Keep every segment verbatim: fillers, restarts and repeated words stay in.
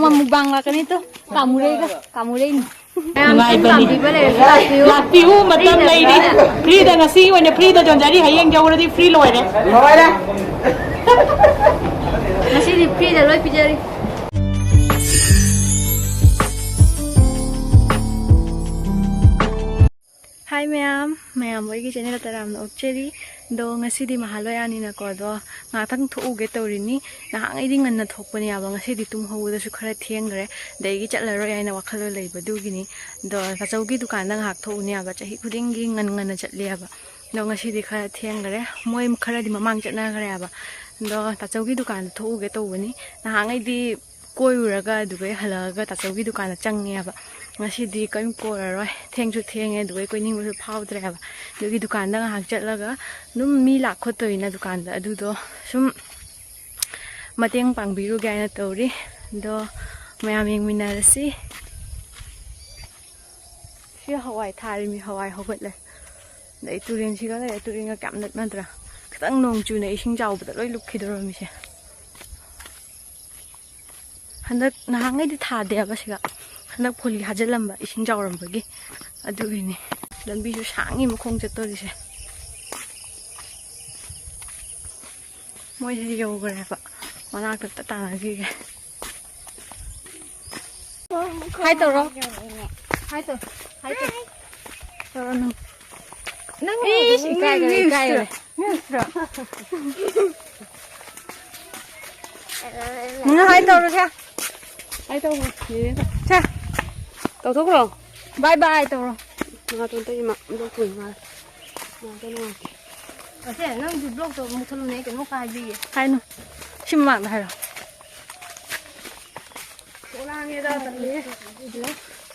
Mukbang ꯂꯥꯛꯀꯅꯤ two. ꯀꯥꯃꯨꯔꯩꯒ, ꯀꯥꯃꯨꯔꯩꯅꯤ꯫ ꯅꯨꯡꯉꯥꯏꯕꯅꯤ꯫ ꯂꯥꯛꯄꯤꯌꯨ, ꯃꯇꯝ ꯂꯩꯔꯤ꯫ ꯐ꯭ꯔꯤꯗ ꯉꯁꯤ ꯑꯣꯏꯅ ꯐ꯭ꯔꯤꯗ ꯌꯣꯟꯖꯔꯤ, ꯍꯌꯦꯡ ꯌꯧꯔꯗꯤ ꯐ꯭ꯔꯤ ꯂꯣꯏꯔꯦ꯫ ꯂꯣꯏꯔꯦ꯫ ꯉꯁꯤꯗꯤ ꯐ꯭ꯔꯤꯗ ꯂꯣꯏ ꯄꯤꯖꯔꯤ꯫ ꯍꯥꯏ ꯃꯌꯥꯝ, ꯃꯌꯥꯝ ꯍꯣꯏꯒꯤ ꯆꯦꯅꯦꯜꯗ ꯇꯔꯥꯝꯅ ꯑꯣꯛꯆꯔꯤ꯫ ꯑꯗꯣ ꯉꯁꯤꯗꯤ ꯃꯍꯥꯂꯣꯌꯥꯅꯤꯅꯀꯣ, ꯑꯗꯣ ꯉꯥꯛꯇꯪ ꯊꯣꯛꯎꯒꯦ ꯇꯧꯔꯤꯅꯤ꯫ ꯅꯍꯥꯟꯉꯩꯗꯤ ꯉꯟꯅ ꯊꯣꯛꯄꯅꯦꯕ, ꯉꯁꯤꯗꯤ ꯇꯨꯝ ꯍꯧꯕꯗꯁꯨ ꯈꯔ ꯊꯦꯡꯈ꯭ꯔꯦ꯫ ꯑꯗꯒꯤ ꯆꯠꯂꯔꯣꯏ ꯍꯥꯏꯅ ꯋꯥꯈꯜꯗ ꯂꯩꯕꯗꯨꯒꯤꯅꯤ꯫ ꯑꯗꯣ ꯇꯥꯆꯧꯒꯤ ꯗꯨꯀꯥꯟꯗ ꯉꯥꯏꯍꯥꯛ ꯊꯣꯛꯎꯅꯦꯕ, ꯆꯍꯤ ꯈꯨꯗꯤꯡꯒꯤ ꯉꯟ ꯉꯟꯅ ꯆꯠꯂꯦꯕ꯫ ꯑꯗꯣ ꯉꯁꯤꯗꯤ ꯈꯔ ꯊꯦꯡꯈ꯭ꯔꯦ꯫ ꯃꯣꯏ ꯈꯔꯗꯤ ꯃꯃꯥꯡ ꯆꯠꯅꯈ꯭ꯔꯦꯕ꯫ ꯑꯗꯣ ꯇꯥꯆꯧꯒꯤ ꯗꯨꯀꯥꯟꯗ ꯊꯣꯛꯎꯒꯦ ꯇꯧꯕꯅꯤ꯫ ꯅꯍꯥꯟꯉꯩꯗꯤ ꯀꯣꯏꯔꯨꯔꯒ ꯑꯗꯨꯒ ꯍꯜꯂꯛꯑꯒ ꯇꯥꯆꯧꯒꯤ ꯗꯨꯀꯥꯟꯗ ꯆꯪꯉꯦꯕ꯫ ꯉꯁꯤꯗꯤ ꯀꯔꯤꯝ ꯀꯣꯏꯔꯔꯣꯏ, ꯊꯦꯡꯁꯨ ꯊꯦꯡꯉꯦ, ꯑꯗꯨꯒ ꯀꯣꯏꯅꯤꯡꯕꯁꯨ ꯐꯥꯎꯗ꯭ꯔꯦꯕ꯫ ꯑꯗꯨꯒꯤ ꯗꯨꯀꯥꯟꯗ ꯉꯥꯏꯍꯥꯛ ꯆꯠꯂꯒ ꯑꯗꯨꯝ ꯃꯤ ꯂꯥꯛ ꯈꯣꯠꯇꯣꯏꯅ ꯗꯨꯀꯥꯟꯗ, ꯑꯗꯨꯗꯣ ꯁꯨꯝ ꯃꯇꯦꯡ ꯄꯥꯡꯕꯤꯔꯨꯒꯦ ꯍꯥꯏꯅ ꯇꯧꯔꯤ꯫ ꯑꯗꯣ ꯃꯌꯥꯝ ꯌꯦꯡꯃꯤꯟꯅꯔꯁꯤ꯫ ꯁꯤ ꯍꯋꯥꯏ ꯊꯥꯔꯤꯃꯤ, ꯍꯋꯥꯏ ꯍꯧꯒꯠꯂꯦ꯫ ꯑꯗꯩ ꯇꯨꯔꯦꯟꯁꯤꯒ ꯂꯩꯔꯦ, ꯇꯨꯔꯦꯟꯒ ꯀꯌꯥꯝ ꯅꯛꯅꯗ꯭ꯔꯥ? ꯈꯤꯇꯪ ꯅꯣꯡ ꯆꯨꯅ ꯏꯁꯤꯡ ꯆꯥꯎꯕꯗ ꯂꯣꯏ ꯂꯨꯞꯈꯤꯗꯧꯔꯝꯃꯤꯁꯦ꯫ ꯍꯟꯗꯛ ꯅꯍꯥꯟꯉꯩꯗꯤ ꯊꯥꯗꯦꯕ ꯁꯤꯒ, ꯍꯟꯗꯛ ꯐꯣꯂꯤ ꯍꯥꯖꯤꯜꯂꯝꯕ ꯏꯁꯤꯡ ꯆꯥꯎꯔꯝꯕꯒꯤ, ꯑꯗꯨꯒꯤꯅꯤ꯫ ꯂꯝꯕꯤꯁꯨ ꯁꯥꯡꯉꯤ ꯃꯈꯣꯡ ꯆꯠꯇꯣꯔꯤꯁꯦ꯫ ꯃꯣꯏꯁꯦ ꯌꯧꯈ꯭ꯔꯦꯕ, ꯃꯅꯥꯛꯇ ꯑꯝꯇ ꯇꯥꯟꯅꯈꯤꯒꯦ꯫ ꯍꯥꯏ ꯇꯧꯔꯣ꯫ ꯍꯥꯏ ꯇꯧ꯫ ꯍꯥꯏ ꯇꯧ꯫ ꯇꯧꯔꯣ ꯅꯪ꯫ ꯅꯪ ꯏꯁ, ꯏꯀꯥꯏꯈ꯭ꯔꯦ, ꯏꯀꯥꯏꯈ꯭ꯔꯦ꯫ ꯅꯪ ꯍꯥꯏ ꯇꯧꯔꯣ ꯁꯦ꯫ ꯍꯥꯏ ꯇꯧꯔꯣ꯫ ꯁꯦ꯫ ꯇꯧꯊꯣꯛꯈ꯭ꯔꯣ꯫ ꯕꯥꯏ ꯕꯥꯏ ꯇꯧꯔꯣ꯫ ꯃꯥ ꯇꯣꯟꯇ ꯏꯃꯥ ꯕ꯭ꯂꯣꯛ ꯇꯧꯔꯤ ꯃꯥꯜꯂꯦ꯫ ꯃꯥ ꯅꯨꯡꯉꯥꯏꯇꯦ꯫ ꯑꯁꯦ, ꯅꯪꯁꯨ ꯕ꯭ꯂꯣꯛꯇꯣ ꯃꯨꯊꯠꯂꯨꯅꯦ, ꯑꯩ ꯀꯩꯅꯣꯝ ꯍꯥꯏꯕꯤꯒꯦ꯫ ꯍꯥꯏꯅꯨ꯫ ꯁꯤ ꯃꯃꯥꯡꯗ ꯍꯥꯏꯔꯣ꯫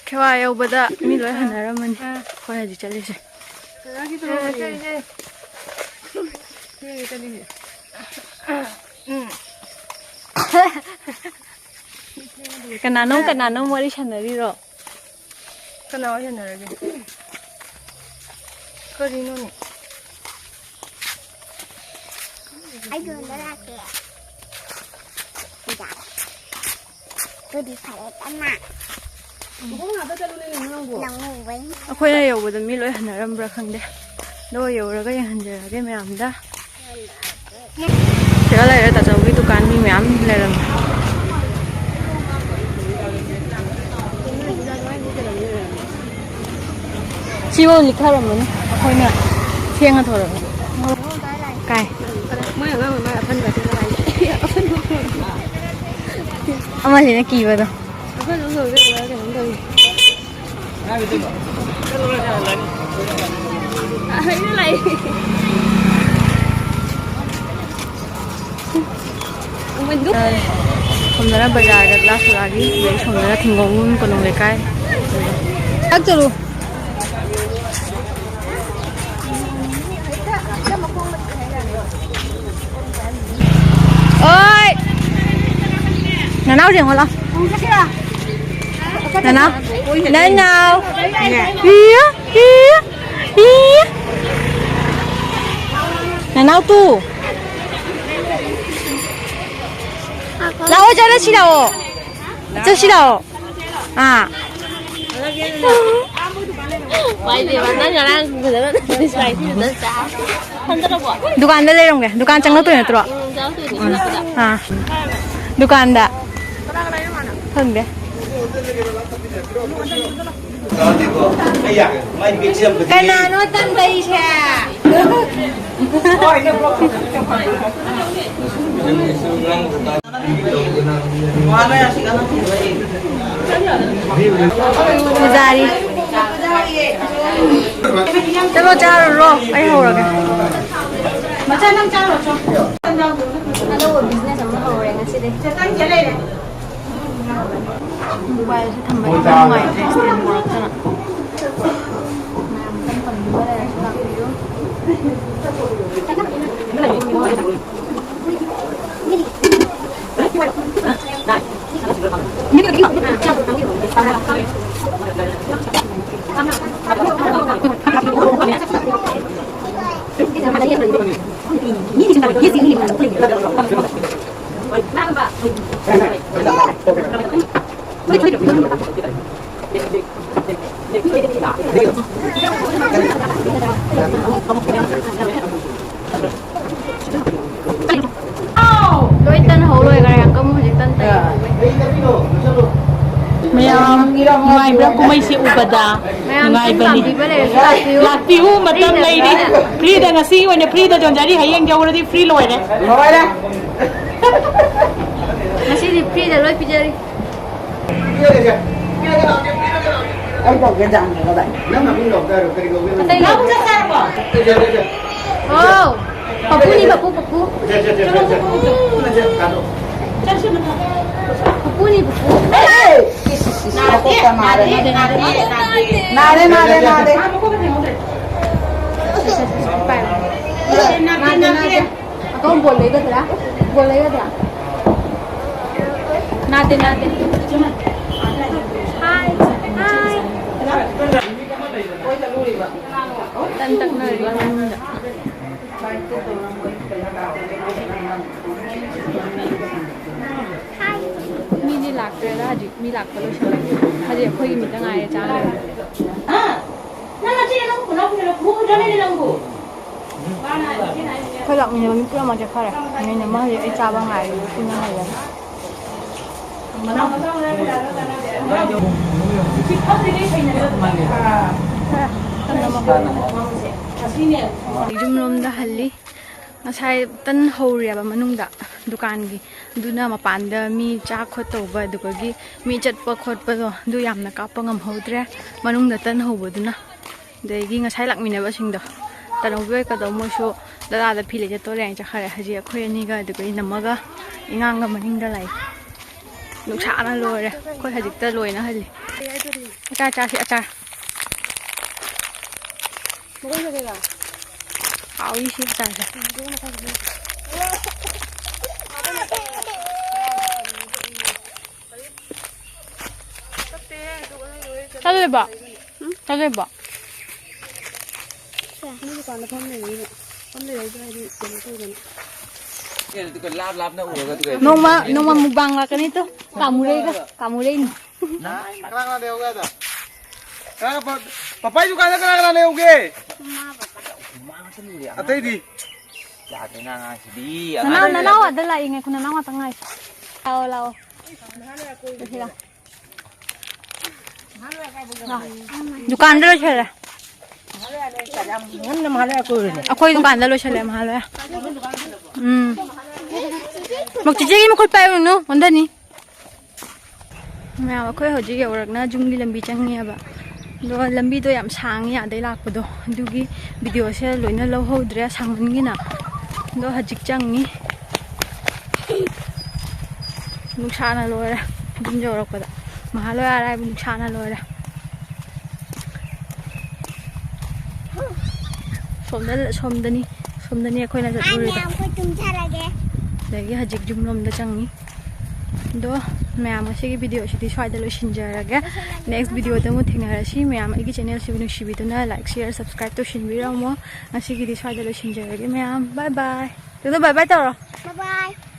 ꯈꯦꯋꯥ ꯌꯧꯕꯗ ꯃꯤ ꯂꯣꯏ ꯍꯟꯅꯔꯝꯃꯅꯤ꯫ ꯑꯥ꯫ ꯑꯩꯈꯣꯏ ꯍꯧꯖꯤꯛ ꯆꯠꯂꯤꯁꯦ꯫ ꯀꯅꯥꯒꯤ ꯇꯧꯔꯤꯁꯦ? ꯁꯤ ꯆꯠꯂꯤꯁꯦ꯫ ꯎꯝ꯫ ꯀꯅꯥꯅꯣꯝ ꯀꯅꯥꯅꯣꯝ ꯋꯥꯔꯤ ꯁꯥꯟꯅꯔꯤꯔꯣ? ꯀꯅꯥ ꯋꯥꯔꯤ ꯁꯥꯟꯅꯔꯒꯦ? ꯀꯔꯤꯅꯣꯅꯦ? ꯑꯩ ꯌꯣꯟꯕ ꯂꯥꯛꯀꯦ꯫ ꯑꯗꯨꯗꯤ ꯐꯔꯦꯗꯅ꯫ ꯅꯪ ꯎꯕꯩꯅꯤ꯫ ꯑꯩꯈꯣꯏꯅ ꯌꯧꯕꯗ ꯃꯤ ꯂꯣꯏ ꯍꯟꯅꯔꯝꯕ꯭ꯔꯥ ꯈꯪꯗꯦ꯫ ꯑꯗꯣ ꯌꯧꯔꯒ ꯌꯦꯡꯍꯟꯖꯔꯒꯦ ꯃꯌꯥꯝꯗ꯫ ꯁꯤꯗ ꯂꯩꯔꯦ ꯇꯥꯆꯧꯒꯤ ꯗꯨꯀꯥꯟ, ꯃꯤ ꯃꯌꯥꯝ ꯂꯩꯔꯝꯃꯦ꯫ ꯁꯤꯐꯥꯎ ꯂꯤꯛꯊꯔꯝꯃꯅꯤ ꯑꯩꯈꯣꯏꯅ ꯊꯦꯡꯉ ꯊꯣꯔꯛꯑꯦ꯫ ꯀꯥꯏ? ꯃꯣꯏ ꯑꯉꯥꯡ ꯑꯃ ꯑꯐꯟꯕ ꯑꯗꯨ ꯂꯥꯛꯏ꯫ ꯑꯃꯁꯤꯅ ꯀꯤꯕꯗꯣ꯫ ꯑꯐꯟꯕ ꯂꯣꯏꯕ ꯂꯣꯏꯔ ꯀꯩꯅꯣꯝ ꯇꯧꯔꯤ꯫ ꯑꯩꯅ ꯂꯥꯛꯏ꯫ ꯁꯣꯝꯗꯅ ꯕꯖꯥꯔꯗ ꯒ꯭ꯂꯥꯁ ꯁꯣꯗꯥꯒꯤ, ꯑꯗꯩ ꯁꯣꯝꯗꯅ ꯊꯤꯡꯒꯣꯡꯕꯝ ꯀꯣꯅꯨꯡ ꯂꯩꯀꯥꯏ꯫ ꯆꯥꯛ ꯆꯔꯨ꯫ ꯑꯣꯏ! ꯅꯅꯥꯎ ꯌꯦꯡꯉꯣ ꯂꯥꯎ꯫ ꯅꯅꯥꯎ꯫ ꯅꯅꯥꯎ꯫ ꯏꯌꯥ, ꯏꯌꯥ, ꯏꯌꯥ꯫ ꯅꯅꯥꯎ ꯇꯨ꯫ ꯂꯥꯛꯑꯣ, ꯆꯠꯂꯁꯤ ꯂꯥꯛꯑꯣ꯫ ꯆꯠꯁꯤ ꯂꯥꯛꯑꯣ꯫ ꯑꯥ꯫ ꯋꯥꯏ ꯄꯦꯝꯃ, ꯅꯪ ꯉꯔꯥꯡ ꯐꯖꯅ ꯁ꯭ꯄꯥꯏꯁꯤ ꯐꯖꯅ ꯆꯥ꯫ ꯍꯟꯗ꯭ꯔꯕꯣ? ꯗꯨꯀꯥꯟꯗ ꯂꯩꯔꯝꯒꯦ꯫ ꯗꯨꯀꯥꯟ ꯆꯪꯂꯛꯇꯣꯏ ꯅꯠꯇ꯭ꯔꯣ? ꯎꯝ, ꯆꯪꯂꯛꯇꯣꯏꯅꯦ꯫ ꯎꯝ꯫ ꯑꯥ꯫ ꯗꯨꯀꯥꯟꯗ꯫ ꯈꯪꯗꯦ꯫ ꯀꯅꯥꯅꯣ ꯇꯟꯕꯩꯁꯦ? ꯄꯨꯖꯥꯔꯤ꯫ ꯆꯠꯂꯣ, ꯆꯥꯔꯨꯔꯣ, ꯑꯩ ꯍꯧꯔꯒꯦ꯫ ꯃꯆꯥ, ꯅꯪ ꯆꯥꯔꯨꯔꯣ, ꯆꯣ꯫ ꯑꯅꯧꯕ business ꯑꯃ ꯍꯧꯔꯦ ꯉꯁꯤꯗꯤ꯫ Mobileꯁꯦ ꯊꯝꯕꯗꯤ ꯌꯥꯝ ꯅꯨꯡꯉꯥꯏꯇ꯭ꯔꯦ, stand ꯄꯣꯔꯛꯇꯅ꯫ ꯃꯌꯥꯝ ꯏꯆꯝ ꯆꯝꯕꯤꯕ ꯂꯩꯔꯁꯨ ꯂꯥꯛꯄꯤꯌꯨ꯫ ꯃꯌꯥꯝ ꯅꯨꯡꯉꯥꯏꯕ꯭ꯔꯥ? ꯀꯨꯝꯍꯩꯁꯦ ꯎꯕꯗ ꯃꯌꯥꯝ ꯅꯨꯡꯉꯥꯏꯕꯅꯤ꯫ ꯄꯥꯝꯕꯤꯕ ꯂꯩꯔꯁꯨ ꯂꯥꯛꯄꯤꯌꯨ꯫ ꯂꯥꯛꯄꯤꯌꯨ, ꯃꯇꯝ ꯐ꯭ꯔꯤꯗ ꯂꯩꯔꯤ꯫ ꯐ꯭ꯔꯤꯗ ꯉꯁꯤ ꯑꯣꯏꯅ ꯐ꯭ꯔꯤꯗ ꯌꯣꯟꯖꯔꯤ, ꯍꯌꯦꯡ ꯌꯧꯔꯗꯤ ꯐ꯭ꯔꯤ ꯂꯣꯏꯔꯦ꯫ ꯂꯣꯏꯔꯦ꯫ ꯉꯁꯤꯗꯤ ꯐ꯭ꯔꯤꯗ ꯂꯣꯏ ꯄꯤꯖꯔꯤ꯫ ꯑꯩ ꯇꯧꯒꯦ, ꯖꯥꯝ ꯍꯦꯛꯒꯗꯥꯏ꯫ ꯅꯪ ꯃꯃꯤꯡ ꯂꯧꯗꯥꯏꯔꯣ? ꯀꯔꯤ ꯀꯧꯒꯦ? ꯑꯇꯩ ꯂꯧ꯫ ꯆꯥꯔꯕꯣ? ꯍꯥꯎ꯫ ꯄꯄꯨꯅꯤ, ꯄꯄꯨ, ꯄꯄꯨ꯫ ꯆꯠ, ꯆꯠ, ꯆꯠ, ꯆꯠ, ꯆꯠ꯫ ꯆꯠ, ꯆꯠ, ꯆꯠ꯫ ꯄꯄꯨꯅꯤ, ꯄꯄꯨ꯫ ꯑꯦ! ꯏꯁ, ꯏꯁ, ꯏꯁ, ꯃꯀꯣꯛꯇ ꯅꯥꯔꯦ꯫ ꯅꯥꯗꯦ, ꯅꯥꯗꯦ, ꯅꯥꯗꯦ, ꯅꯥꯗꯦ꯫ ꯅꯥꯔꯦ, ꯅꯥꯔꯦ, ꯅꯥꯔꯦ꯫ ꯃꯥ ꯃꯀꯣꯛꯇ ꯊꯦꯡꯍꯧꯗ꯭ꯔꯦ꯫ ꯁꯦ, ꯁꯦ, ꯁꯦ, ꯁꯦ, ꯄꯥꯏꯌꯣ꯫ ꯅꯥꯗꯦ, ꯅꯥꯗꯦ, ꯅꯥꯗꯦ, ꯅꯥꯗꯦ꯫ ꯅꯥꯗꯦ, ꯅꯥꯗꯦ꯫ ꯍꯥꯏ, ꯍꯥꯏ꯫ ꯇꯟ ꯇꯛꯅꯔꯤ ꯃꯅꯨꯡꯗ꯫ ꯃꯤꯗꯤ ꯂꯥꯛꯇ꯭ꯔꯦꯗ ꯍꯧꯖꯤꯛ꯫ ꯃꯤ ꯂꯥꯛꯄ ꯂꯣꯏꯁꯤꯜꯂꯦ꯫ ꯍꯧꯖꯤꯛ ꯑꯩꯈꯣꯏꯒꯤ ꯃꯤꯇ ꯉꯥꯏꯔꯦ ꯆꯥꯅꯕ꯫ ꯑꯩꯈꯣꯏ ꯂꯥꯛꯃꯤꯟꯅꯕ ꯃꯤ ꯄꯨꯝꯅꯃꯛ ꯆꯠꯈ꯭ꯔꯦ꯫ ꯃꯤ ꯑꯃ ꯍꯧꯖꯤꯛ ꯑꯩ ꯆꯥꯕ ꯉꯥꯏꯔꯤ꯫ ꯄꯨꯟꯅ ꯍꯜꯂꯦ꯫ ꯌꯨꯝꯂꯣꯝꯗ ꯍꯜꯂꯤ꯫ ꯉꯁꯥꯏ ꯇꯟ ꯍꯧꯔꯦꯕ ꯃꯅꯨꯡꯗ ꯗꯨꯀꯥꯟꯒꯤ, ꯑꯗꯨꯅ ꯃꯄꯥꯟꯗ ꯃꯤ ꯆꯥ ꯈꯣꯠꯇꯧꯕ, ꯑꯗꯨꯒꯤ ꯃꯤ ꯆꯠꯄ ꯈꯣꯠꯄꯗꯣ ꯑꯗꯨ ꯌꯥꯝꯅ ꯀꯥꯞꯄ ꯉꯝꯍꯧꯗ꯭ꯔꯦ, ꯃꯅꯨꯡꯗ ꯇꯟ ꯍꯧꯕꯗꯨꯅ꯫ ꯑꯗꯒꯤ ꯉꯁꯥꯏ ꯂꯥꯛꯃꯤꯟꯅꯕꯁꯤꯡꯗꯣ, ꯇꯅꯧꯕꯤ ꯍꯣꯏ ꯀꯩꯗꯧ, ꯃꯣꯏꯁꯨ ꯗꯗꯥꯗ ꯐꯤ ꯂꯩ ꯆꯠꯇꯣꯔꯦ ꯍꯥꯏꯅ ꯆꯠꯈ꯭ꯔꯦ꯫ ꯍꯧꯖꯤꯛ ꯑꯩꯈꯣꯏ ꯑꯅꯤꯒ ꯑꯗꯨꯒ ꯏꯅꯝꯃꯒ ꯏꯉꯥꯡꯒ ꯃꯅꯤꯡꯗ ꯂꯥꯛꯏ꯫ ꯅꯨꯡꯁꯥꯅ ꯂꯣꯏꯔꯦ꯫ ꯑꯩꯈꯣꯏ ꯍꯧꯖꯤꯛꯇ ꯂꯣꯏꯅ ꯍꯜꯂꯤ꯫ ꯑꯆꯥꯔ ꯆꯥꯁꯤ, ꯑꯆꯥꯔ꯫ ꯃꯈꯣꯏ ꯀꯩꯀꯩꯒ? ꯍꯥꯎꯏ ꯁꯤ ꯑꯆꯥꯔꯁꯦ꯫ ꯆꯠꯂꯦꯕ? ꯎꯝ? ꯆꯠꯂꯦꯕ? ꯃꯤ ꯗꯨꯀꯥꯟꯗ ꯐꯝ ꯂꯩꯔꯤꯅꯦ꯫ ꯐꯝ ꯂꯩꯔꯩꯗꯣ ꯍꯥꯏꯗꯤ ꯀꯩꯅꯣ ꯇꯧꯗꯅ꯫ ꯂꯥꯞ ꯂꯥꯞꯅ ꯎꯔꯒ ꯑꯗꯨ ꯀꯩꯅꯣ? ꯅꯣꯡꯃ, ꯅꯣꯡꯃ mukbang ꯂꯥꯛꯀꯅꯤ ꯇꯨ꯫ ꯀꯥꯃꯨꯔꯩꯒ, ꯀꯥꯃꯨꯔꯩꯅꯤ꯫ ꯀꯅꯥ ꯀꯅꯥ ꯂꯩꯍꯧꯒꯦ ꯑꯗ? ꯀꯅꯥ ꯄ-, ꯄꯄꯥꯏ ꯗꯨꯀꯥꯟꯗ ꯀꯅꯥ ꯀꯅꯥ ꯂꯩꯍꯧꯒꯦ? ꯑꯇꯩꯗꯤ? ꯌꯥꯗ꯭ꯔꯦ ꯅꯪ ꯑꯉꯥꯡꯁꯤꯗꯤ꯫ ꯅꯅꯥꯎ, ꯑꯉꯥꯡ ꯅꯅꯥꯎ ꯑꯗ ꯂꯥꯛꯏ, ꯉꯥꯏꯈꯣ, ꯅꯅꯥꯎ ꯉꯥꯛꯇ ꯉꯥꯏ꯫ ꯂꯥꯛꯑꯣ, ꯂꯥꯛꯑꯣ꯫ ꯗꯨꯀꯥꯟꯗ ꯂꯣꯏꯁꯜꯂꯦ꯫ ꯉꯟꯅ ꯃꯍꯥꯂꯌꯥ ꯀꯣꯏꯔꯨꯔꯦ꯫ ꯑꯩꯈꯣꯏ ꯗꯨꯀꯥꯟꯗ ꯂꯣꯏꯁꯜꯂꯦ ꯃꯍꯥꯂꯌꯥ꯫ ꯎꯝ꯫ ꯃꯛ ꯆꯤꯆꯦꯒꯤ ꯃꯈꯨꯠ ꯄꯥꯏꯔꯨꯅꯨ, ꯑꯣꯟꯊꯅꯤ꯫ ꯃꯌꯥꯝ, ꯑꯩꯈꯣꯏ ꯍꯧꯖꯤꯛ ꯌꯧꯔꯛꯅ ꯌꯨꯝꯒꯤ ꯂꯝꯕꯤ ꯆꯪꯉꯦꯕ꯫ ꯑꯗꯣ ꯂꯝꯕꯤꯗꯣ ꯌꯥꯝ ꯁꯥꯡꯉꯤ ꯑꯗꯩ ꯂꯥꯛꯄꯗꯣ, ꯑꯗꯨꯒꯤ ꯚꯤꯗꯤꯑꯣꯁꯦ ꯂꯣꯏꯅ ꯂꯧꯍꯧꯗ꯭ꯔꯦ ꯁꯥꯡꯃꯟꯒꯤꯅ꯫ ꯑꯗꯣ ꯍꯧꯖꯤꯛ ꯆꯪꯉꯤ꯫ ꯅꯨꯡꯁꯥꯅ ꯂꯣꯏꯔꯦ꯫ ꯌꯨꯝ ꯌꯧꯔꯛꯄꯗ ꯃꯍꯥꯂꯣꯌꯥ ꯑꯔꯥꯏꯕ ꯅꯨꯡꯁꯥꯅ ꯂꯣꯏꯔꯦ꯫ ꯁꯣꯝꯗ, ꯁꯣꯝꯗꯅꯤ, ꯁꯣꯝꯗꯅꯤ ꯑꯩꯈꯣꯏꯅ ꯆꯠꯂꯨꯔꯤꯗꯣ꯫ ꯃꯌꯥꯝ ꯑꯩꯈꯣꯏ ꯇꯨꯝꯖꯔꯒꯦ꯫ ꯑꯗꯒꯤ ꯍꯧꯖꯤꯛ ꯌꯨꯝꯂꯣꯝꯗ ꯆꯪꯉꯤ꯫ ꯑꯗꯣ ꯃꯌꯥꯝ, ꯉꯁꯤꯒꯤ ꯚꯤꯗꯤꯑꯣꯁꯤꯗꯤ ꯁ꯭ꯋꯥꯏꯗ ꯂꯣꯏꯁꯤꯟꯖꯔꯒꯦ꯫ ꯅꯦꯛꯁ ꯚꯤꯗꯤꯑꯣꯗ ꯑꯃꯨꯛ ꯊꯦꯡꯅꯔꯁꯤ꯫ ꯃꯌꯥꯝ, ꯑꯩꯒꯤ ꯆꯦꯅꯦꯜꯁꯤꯕꯨ ꯅꯨꯡꯁꯤꯕꯤꯗꯨꯅ like, share, subscribe ꯇꯧꯁꯤꯟꯕꯤꯔꯝꯃꯣ꯫ ꯉꯁꯤꯒꯤꯗꯤ ꯁ꯭ꯋꯥꯏꯗ ꯂꯣꯏꯁꯤꯟꯖꯔꯒꯦ ꯃꯌꯥꯝ꯫ Bye bye꯫ ꯇꯨꯗ bye bye ꯇꯧꯔꯣ꯫ Bye bye꯫